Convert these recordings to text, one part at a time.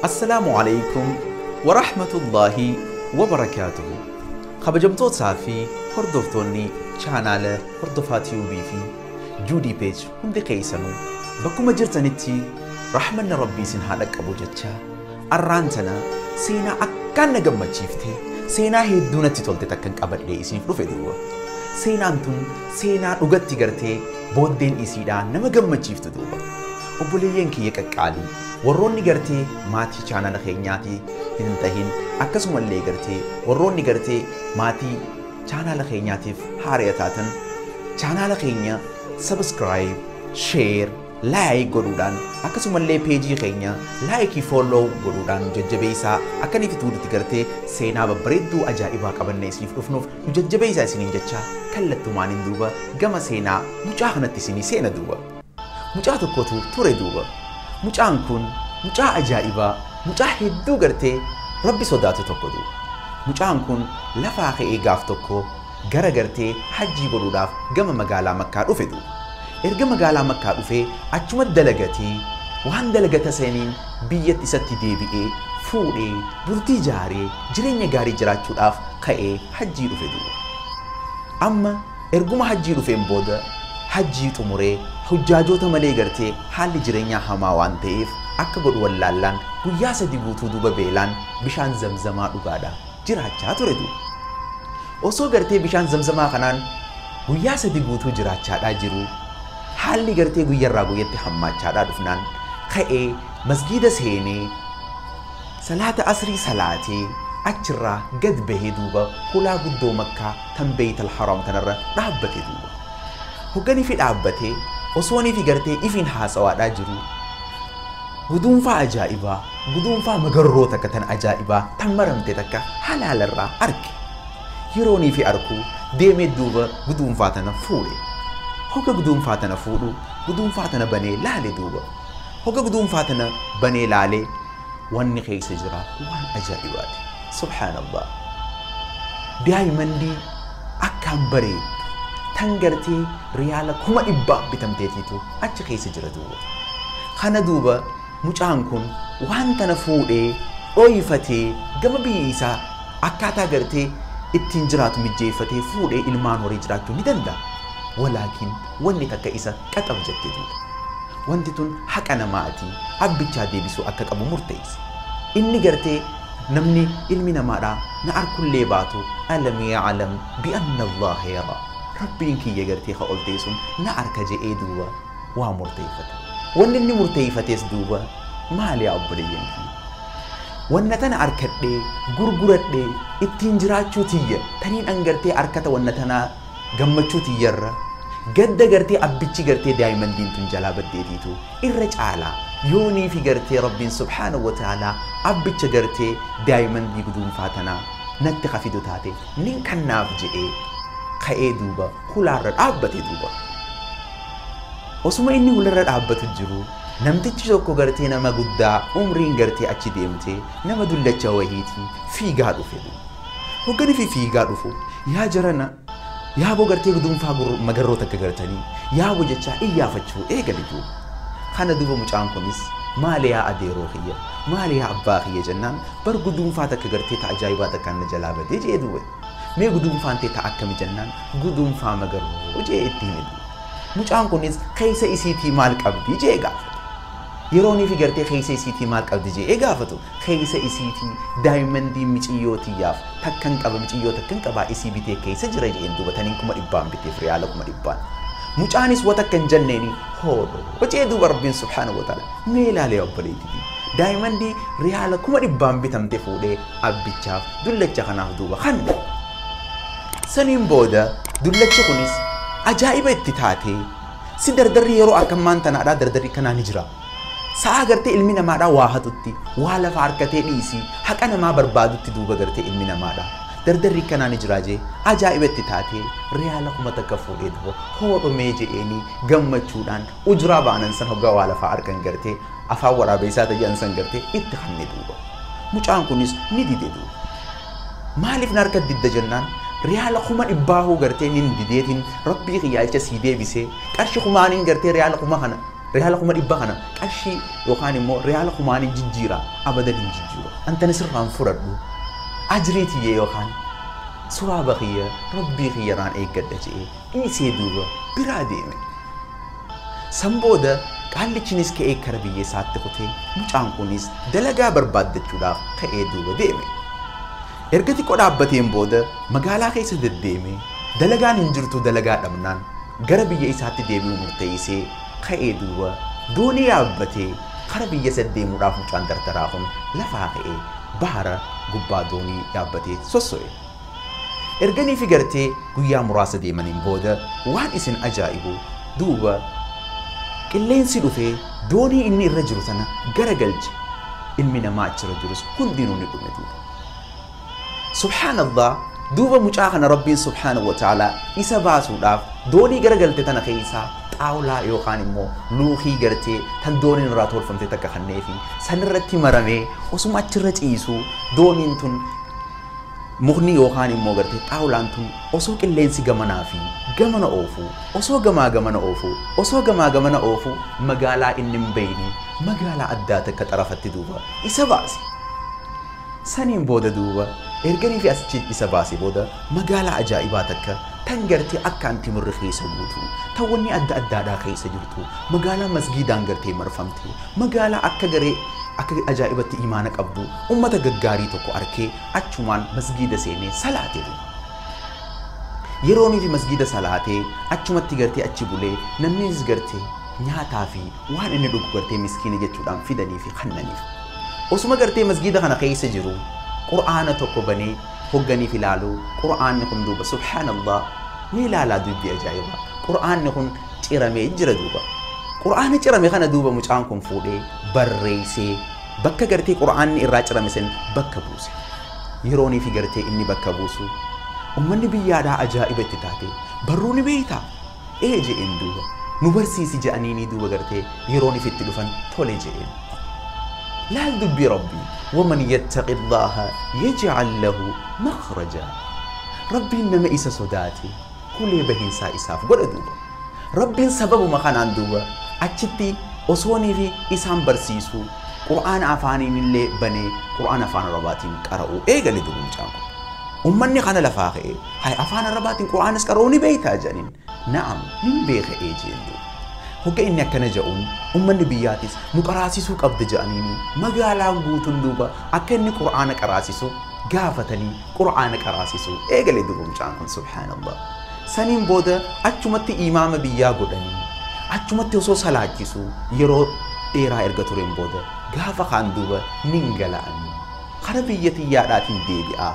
Assalaamu alaykum wa rahmatullahi wa barakaatuhu. Kabajamtootaa fi hordoftoonni chaanaala Hordofaa TV fi Juudii Peej hundi keessanuu bakkuma jirtanitti rahmanni Rabbii isin haa dhaqqabu jecha arraan tana seenaa akkaan na gammachiifte, seenaa hedduu natti tolte takkan qabadhee isiniif dhufe duuba. Seenaan tun seenaa dhugatti gartee booddeen isiidhaa nama gammachiiftu duuba. Obboleeyyan kiyya qaqqaalii warroonni gartee maatii chaanala keenyaatii hin tahin, akkasumallee gartee warroonni gartee maatii chaanala keenyaatiif haari'a taatan, chaanala keenya subscribe, share, like godhuudhaan, akkasumallee peejii keenya like follow godhuudhaan jajjabeessaa. Akka inni tuudutti gartee seenaa babbareedduu ajaa'ibaa qabannee isiniif dhufnuuf nu jajjabeessaa isiniin jecha kallattumaaniin duuba gama seenaa mucaa kanatti isinii seena duuba. Mucaa tokkotu ture duuba. Mucaan kun mucaa ajaa'ibaa, mucaa hedduu gartee Rabbi sodaatu tokko duuba. Mucaan kun lafaa ka'ee gaaf tokko gara gartee hajjii godhuudhaaf gama magaalaa Makkaa dhufe duuba. Erga magaalaa Makkaa dhufee achuma dalagatee waan dalagata saniin biyyatti isatti deebi'ee fuudhee bultii ijaaree jireenya gaarii jiraachuudhaaf ka'ee hajjii dhufe duuba. Amma erguma hajjii dhufeen booda hajjii xumuree hujjaajoota malee gartee haalli jireenyaa hamaa waan ta'eef akka godhu wallaallaan guyyaa 3 guutuu duuba beelaan bishaan zamzamaa dhugaadha jiraachaa ture duuba. Osoo gartee bishaan zamzamaa kanaan guyyaa 3 guutuu jiraachaadhaa jiru haalli gartee guyyarraa guyyatti hammaachaadhaa dhufnaan ka'ee masgiida seenee salaata asrii salaatee achirraa gad bahee duuba hulaa guddoo Makkaa tan Beeytal Haram tanarra dhaabbate duuba. Hogganii fi dhaabbatee osoonii fi gartee ifiin haasawaadhaa jiru guduunfaa ajaa'ibaa, guduunfaa magarroo takka tan ajaa'ibaa tan maramte takka halaalarraa arge. Yeroonii fi arkuu deemee duuba guduunfaa tana fuudhe. Hogga guduunfaa tana fuudhu guduunfaa tana banee laale duuba. Hogga guduunfaa tana banee laale wanni keessa jira waan ajaa'ibaati. Subhaanallah. Daayimandii akkaan bareeddu tan gartee riyaala 100,000 bitamteetiitu achi keessa jira duuba. Kana duuba mucaan kun waan tana fuudhee dhooyfatee gama biyya isaa akkaataa gartee ittiin jiraatu mijjeeffatee fuudhee ilmaan horii jiraachuu ni danda'a. Walaakin wanni takka isa qaxab jette duuba. Wanti tun haqa namaatii abbichaa deebisuu akka qabu murteesse. Inni gartee namni ilmi namaadhaa na arkullee baatu alam ya'lam bi anna Allaha yara. Rabbiin kiyya gartee haa ol ta'e sun na arka je'ee duuba waa murteeffate. Wanni inni murteeffates duuba maali yaa obboleeyyan kiyya? Wanna tana arkadhee gurguradhee ittiin jiraachuu tiyya taniin an gartee arkata wanna tanaa gammachuu tiyyarra gadda gartee abbichi gartee daayimandiin tun jalaa baddeetiitu irra caalaa yoonii fi gartee Rabbiin subhaanahu wa ta'aalaa abbicha gartee daayimandii guduunfaa tanaa natti hafidu taate nin kannaaf je'ee ka'ee duuba hulaarra dhaabbate duuba. Osuma inni hularra dhaabbatu jiru namtichi tokko gartee nama guddaa umriin gartee achi deemtee nama dullacha wahiitii fiigaa dhufe duuba. Hoggani fi fiigaa dhufu yaa jarana yaaboo gartee guduunfaa magarroo takka gartanii yaaboo jechaa iyyaafachuu eegale duuba. Kana duuba mucaan kunis maali yaa adeeroo kiyya, maali yaa abbaa kiyya jennaan bar guduunfaa takka gartee ta ajaa'ibaa takkaan na jalaa badee jee duuba. Mee guduunfaan tee ta akkami jennaan guduunfaa magarroo jee itti hime duuba. Mucaan kunis keessa isiitii maal qabdi jee gaafate. Yeroonii fi gartee keessa isiitii maal qabdi jee gaafatu keessa isiitii daayimandii miciyyoo tiyyaaf takkan qaba miciyyoo takkan qabaa isii bitee keessa jira jeen duuba taniin 100,000 biteef riyaala 100,000. Mucaanis wa takkan jenneeni hoodho jee duuba Rabbiin subhaanahu wa ta'ala mee ilaalee obboleettii daayimandii riyaala 100,000 bitamte fuudhee abbichaaf dullacha kanaaf duuba kanne. Saniin booda dullachi kunis ajaa'iba itti taatee si dardarri yeroo akkammaan tanaadhaa dardarri kanaa ni jira. Sa'a gartee ilmi namaadhaa waa hatutti waa lafa harkatee dhiisii haqa namaa barbaadutti duuba gartee ilmi namaadhaa dardarri kanaa ni jira jee ajaa'iba itti taatee riyaala 1000 fuudhee duuba hoodhomee je'eenii gammachuudhaan ujuraa baanan san hoggaa waa lafaa harkan gartee afaan waraabeessaa ta'an san gartee itti hanne duuba. Mucaan kunis ni dide duuba. Maaliif na harka didda jennaan riyaala 100,000 gartee nin dideetiin Rabbii kiyyaalcha sii deebisee qarshii kumaaniin gartee riyaala 1000 kana Riyaala 100,000 kana qarshii yookaan immoo riyaala 10,000 jijjiira abadan hin jijjiiru. Antana sirraan fudhadhu ajrii tiyyee yookaan suwaaba kiyya rabbii kiyyarraan eeggadha je'ee dhiisee duuba biraa deeme. San booda qaallichinis ka'ee kara biyya isaatti kutee mucaan kunis dalagaa barbaaddachuudhaaf ka'ee duuba deeme. Erga xiqqoo dhaabbateen booda magaalaa keessa deddeeme dalagaan hin jirtu dalagaa dhabnaan gara biyya isaatti deebi'uu murteessee ka'ee duuba doonii yaabbatee kara biyya isa deemuudhaaf mucaan dardaraa kun lafaa ka'ee bahara gubbaa doonii yaabbatee sosso'e. Erganii fi gartee guyyaa muraasa deemaniin booda waan isin ajaa'ibu duuba qilleensi dhufee doonii inni irra jiru sana garagalche ilmi namaa achirra jirus hundinuu ni dhume duuba. Subhaanallah duuba mucaa kana Rabbiin subhaanahu wa ta'ala isa baasuudhaaf doonii garagalte tana keessaa xaawulaa yookaan immoo luukii gartee tan dooniin irraa tolfamte takka kanneefi sanirratti maramee osuma achirra ciisu dooniin tun mukni yookaan immoo gartee xaawulaan tun osoo qilleensi gamanaa fi gamana oofu osoo gamaa gamana oofu osoo gamaa gamana oofu magaalaa inni hin beekne magaalaa addaa takka xarafatti duuba isa baase. Saniin booda duuba erganii fi achi isa baase booda magaalaa ajaa'ibaa takka tan gartee akkaan timirri keessa guutu tan wanni adda addaadhaa keessa jirtu magaalaa masgiidaan gartee marfamte magaalaa akka garee akka ajaa'ibatti imaana qabdu ummata gaggaarii tokko arkee achumaan masgiida seenee salaate duuba. Yeroonii fi masgiida salaatee achumatti gartee achi bulee namnis gartee nyaataa fi waan inni dhugu gartee miskiina jechuudhaan fidanii fi kannaniif. Osuma gartee masgiida kana keessa jiru qur'aana tokko banee hogganiif ilaalu qur'aanni kun duuba subhaanallah mee ilaalaa dubbii ajaa'ibaa qur'aanni kun ciramee jira duuba. Qur'aana cirame kana duuba mucaan kun fuudhee barreessee bakka gartee qur'aanni irraa cirame san bakka buuse. Yeroonii fi gartee inni bakka buusu ummanni biyyaadhaa ajaa'iba itti taate barruu ni beektaa ee je'een duuba nu barsiisi je'anii ni duuba gartee yerooniif itti dhufan tole je'een. Laal dubbii Rabbii waman yattaqi Allaaha yaj'al lahu makhraja. Rabbiin nama isa sodaate hulee bahiinsaa isaaf godha duuba. Rabbiin sababuma kanaan duuba achitti osoonii fi isaan barsiisu qur'aana afaaniin illee banee qur'aana afaan arabaatiin qara'uu eegale duuba mucaan kun. Ummanni kana lafaa ka'ee hay afaan arabaatiin qur'aanas qara'uu ni beektaa jedhaniin na'am nin beeka ee jeen duuba. Hogga inni akkana ja'uun ummanni biyyaatis nu qaraasisuu qabda ja'aniini magaalaan guutuun duuba akka inni qur'aana qaraasisu gaafatanii qur'aana qaraasisuu eegale duuba mucaan kun subhaanallah. Saniin booda achumatti imaama biyyaa godhanii achumatti osoo salaachisu yeroo dheeraa erga tureen booda gaafa kaan duuba nin gala'anii kara biyya xiyyaadhaatiin deebi'aa.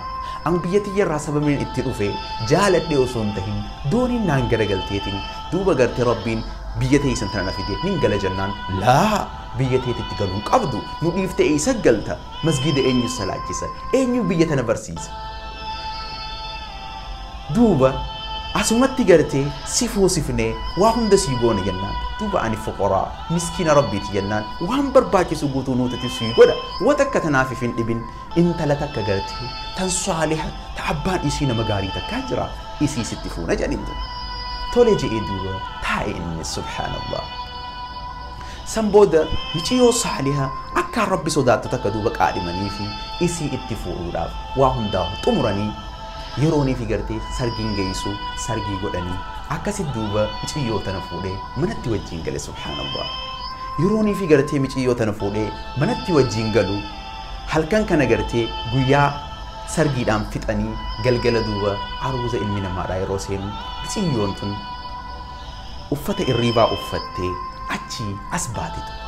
An biyya xiyyarraa sababni itti dhufe jaaladhee osoo hin tahin dooniin naan garagalteetiin duuba gartee Rabbiin biyya teessan tana na fide nin gala jennaan laa biyya teetitti galuun qabdu nu dhiiftee eessa galta masgiida eenyu salaachisa eenyu biyya tana barsiisa. Duuba asumatti gartee si fuusifnee waa hunda sii goone jennaan duuba ani fuqaraa miskiina rabbiiti jennaan waan barbaachisu guutuu nuutati sii godha wa takka tanaaf hin dhibin intala takka gartee tan saaliha ta abbaan isii nama gaarii takkaa jira isii sitti fuuna jedhaniin duuba. Tole je'ee duuba taa'e inni subhaanallah. San booda miciyoo saaliha akkaan rabbi sodaattu takka duuba qaadhimanii fi isii itti fuudhuudhaaf waa hundaa xumuranii yeroonii fi gartee sargiin geessu sargii godhanii akkasi duuba miciyyoo tana fuudhee manatti wajjin gale subhaanallah. Yeroonii fi gartee miciyyoo tana fuudhee manatti wajjin galu halkan kana gartee guyyaa sargiidhaan fixanii galgala duuba aruuza ilmi namaadhaa yeroo seenu miciyyoon tun uffata irriibaa uffattee achi as baate duuba.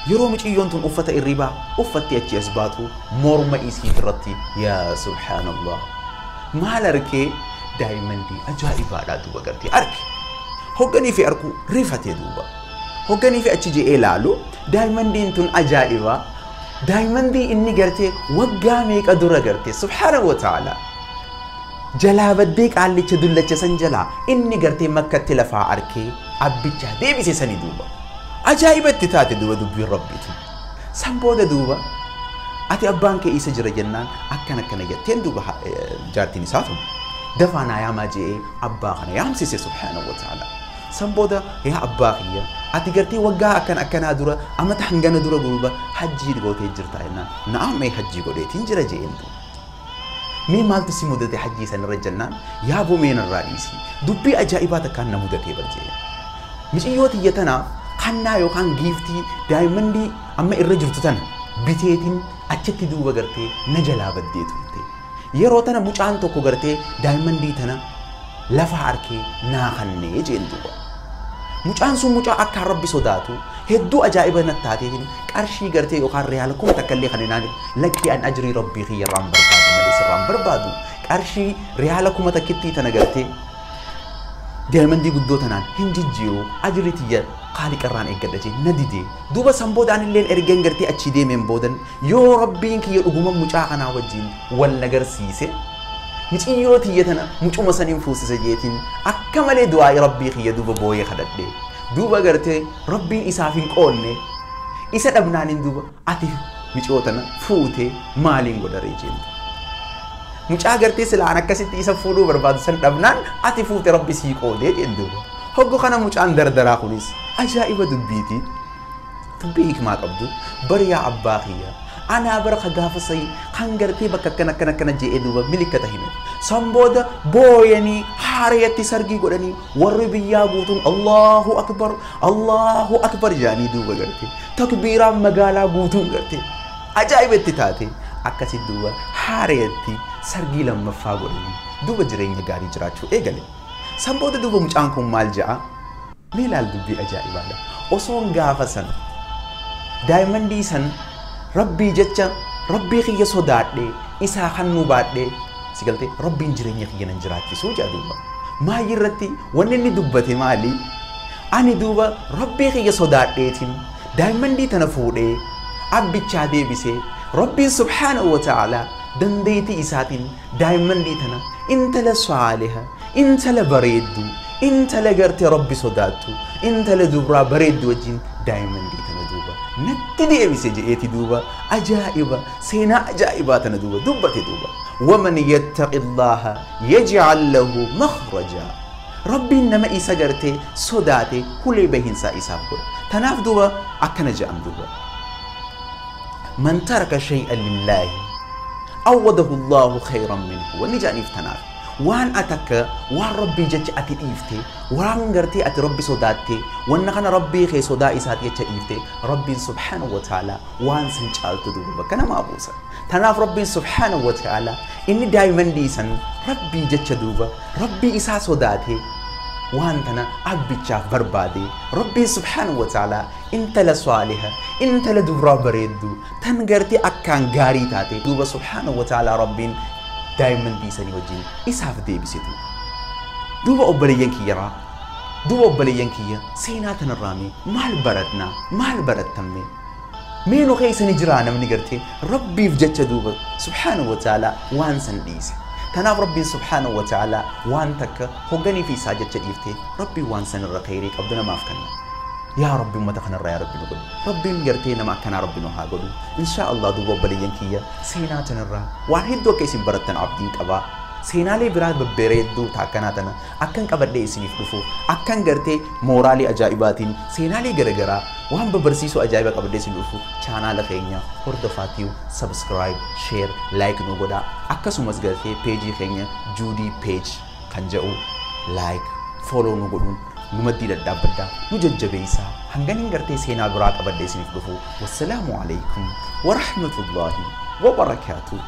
Yeroo miciyyoon tun uffata irriibaa uffattee achi as baatu morma isii irratti yaa subhaanallah maal arkee daayimandii ajaa'ibaadhaa duuba gartee arke. Hogganii fi arkuu rifatee duuba. Hogganii fi achi je'ee laalu daayimandiin tun ajaa'ibaa. Daayimandii inni gartee waggaa meeqa dura gartee subhaanahu wa ta'ala jalaa baddee qaallicha dullacha san jalaa inni gartee makkatti lafaa arkee abbicha deebise sani duuba. Ajaa'iba itti taate duuba dubbiin rabbiitu. San booda duuba ati abbaan kee isa jira jennaan akkana akkana jetteen duuba jaartiin isaa tun dafaa naa yaamaa je'ee abbaa kana yaamsise subhaanahu wa ta'ala. San booda yaa abbaa kiyya ati gartee waggaa akkan akkanaa dura amata hangana dura gurba hajjii gootee jirta jennaan na'am mee hajjii godheetiin jira jeen. Mee maaltu si mudate hajjii sanirra jennaan yaa boomeen irraa dhiisi dubbii ajaa'ibaa takkaan na mudatee bar jeen. Miciyyoo tiyya tanaaf kannaa yookaan giiftii daayimandii amma irra jirtu tana biteetiin achitti duuba gartee na jalaa baddee turte. Yeroo tana mucaan tokko gartee daayimandii tana lafa harkee naa kannee jeen duuba. Mucaan sun mucaa akka rabbi sodaatu hedduu ajaa'iba natti taateetiin qarshii gartee yookaan riyaala 1000 takka illee kan hinaan lakkii an ajrii rabbii kiyya irraan barbaadu malee sirraan barbaadu qarshii riyaala 1000 takkittii tana gartee daayimandii guddoo tanaan hin jijjiiru ajrii tiyya qaaliqarraan eeggadha jee na didee. Duuba san boodaan illeen ergeen gartee achii deemeen boodan yoo rabbiin kiyya dhuguma mucaa kanaa wajjin wal nagarsiise miciyyoo tiyya tana mucuma saniin fuusise jeetiin akka malee du'aa rabbii kiyya duuba booyee kadhadhe. Duuba gartee rabbiin isaaf hin qoonne isa dhabnaaniin duuba ati miciyoo tana fuutee maaliin godharee jeen. Mucaa gartee silaan akkasitti isa fuudhuu barbaadu san dhabnaan ati fuute rabbi sii qoodee jeen duuba. Hoggu kana mucaan dardaraa kunis ajaa'iba dubbiiti. Dubbii hikmaa qabdu bari yaa abbaa kiyya anaa bara ka gaafa sayi kan gartee bakka akkana akkana akkana je'ee duuba milikkata hime. San booda booyanii haarayatti sargii godhanii warri biyyaa guutuun Allahu akbar Allahu akbar jedhanii duuba gartee takbiiraan magaalaa guutuun gartee ajaa'iba itti taate akkasi duuba haarayatti sargii lammaffaa godhanii duuba jireenya gaarii jiraachuu eegale. San booda duuba mucaan kun maal je'a? Mee ilaal dubbii ajaa'ibaadha. Osoon gaafa san daayimandii san rabbii jecha rabbii kiyya sodaadhee isaa kan nu baadhee si galtee rabbiin jireenya kiyya nan jiraachisuu jedha duuba. Maayii irratti wanni inni dubbate maali? Ani duuba rabbii kiyya sodaadheetiin daayimandii tana fuudhee abbichaa deebisee rabbiin subhaanahu wa ta'aalaa dandeettii isaatiin daayimandii tana intala saaliha intala bareeddu intala gartee rabbi sodaattu intala dubraa bareeddu wajjin daayimandii tana duuba natti deebise je'eeti duuba ajaa'iba seenaa ajaa'ibaa tana duuba dubbate duuba. Waman yattaqi Allaaha yaj'al lahu makhraja. Rabbiin nama isa gartee sodaate hulee bahiinsaa isaaf godha. Tanaaf duuba akkana je'an duuba. Man taraka shay'an lillaahi awwadahu Allaahu khayran minhu. Wanni jedhaniif tanaaf waan atakka waan rabbii jecha ati dhiifte waan gartee ati rabbi sodaatte wanna kana rabbii kee sodaa isaati jecha dhiifte rabbiin subhaanahu wa ta'aalaa waan san caaltu duuba bakka namaa buusa. Tanaaf rabbiin subhaanahu wa ta'aalaa inni daayimandii san rabbii jecha duuba rabbii isaa sodaate waan tana abbichaaf barbaade rabbiin subhaanahu wa ta'aalaa intala saaliha intala dubraa bareeddu tan gartee akkaan gaarii taate duuba subhaanahu wa ta'aalaa rabbiin daayimandii sanii wajjin isaaf deebisitu. Duuba obboleeyyan kiyyaraa duuba obboleeyyan kiyya seenaa tanarraa mee maal baratnaa maal barattamne mee nu keessa ni jiraa namni gartee rabbiif jecha duuba subhaanahu wa ta'aalaa waan san dhiise. Tanaaf rabbiin subhaanahu wa ta'aalaa waan takka hogganii fi isaa jecha dhiiftee rabbiin waan sanirra khayrii qabdu namaaf kenna. Yaa Rabbi ummata kanarraa yaa Rabbi nu godhu. Rabbiin gartee nama akkanaa Rabbi nu haa godhu. Inshaa Allah duuba obboleeyyan kiyya seenaa tanarraa waan hedduu akka isin barattan abdiin qabaa. Seenaalee biraa babbareedduu akkanaa tana akkan qabadhee isiniif dhufu akkan gartee mooraalii ajaa'ibaatiin seenaalee garaagaraa waan babarsiisoo ajaa'iba qabadhee isin dhufu chaanaala keenya hordofaatiiw subscribe share like nu godhaa akkasumas gartee peejii keenya Juudii Peej kan jedhu like follow nu godhuun nu maddii dhadhaabbadhaa nu jajjabeessaa hanganiin gartee seenaa biraa qabadhee isiniif dhufu. Wassalaamu alaikum warahmatullaahi wabarakaatuh.